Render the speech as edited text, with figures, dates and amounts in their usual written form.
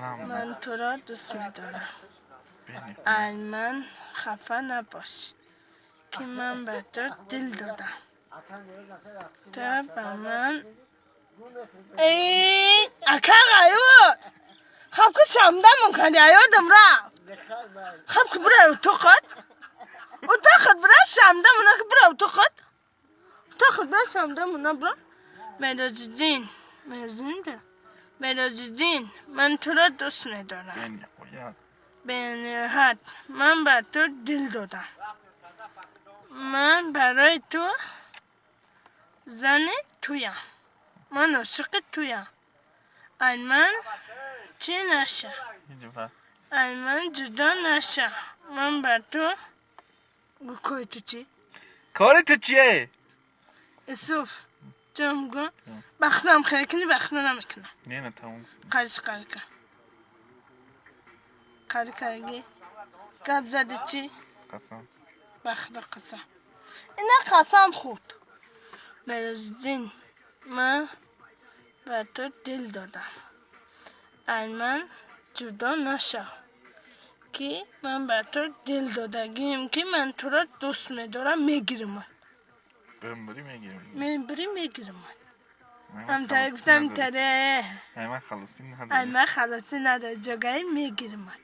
Ман туро дӯст медорам. Ай ман хафа набош, ки ман ба ту дил додам. Ту ба ман эй ака ғаюр, хаб ку шамдамон кардӣ, аёдам рафт. Хаб ку бира утоқат, утоқат бира, шамдамона бира, утоқат, утоқат бира, шамдамона бира. Мероҷиддин, Мероҷиддин бира. Мероҷиддин, ман туро дӯст медорам. Бениҳоят. Бениҳоят. Ман ба ту дил додам. Ман барои ту зани туям. Ман ошиқи туям. Ай ман чӣ наша? Ҳеҷ вақт. Ай ман ҷудо наша. Ман ба ту кори ту чӣ? Кори ту чие? Исуф, ҷон гу. Бахтам хел кунӣ, бахта намекунам. Не, не, тамом. Қариш қари кар. Қари карги. Гап зади чӣ? Қасам. Бахта қасам. Ина қасам хӯрд. Мероҷиддин, ман ба ту дил додам. Ай ман ҷудо нашав, ки ман ба ту дил додагием, ки ман туро дӯст медорам, мегиримат. Бимбирӣ, мегирем. Мебирӣ, мегиримат. Ай ман Ҳамтаре халосӣ гуфтам надорӣ. таре. Ай ман халосӣ Ай надорӣ. Ман халосӣ надорӣ, ҷогаи мегиримат.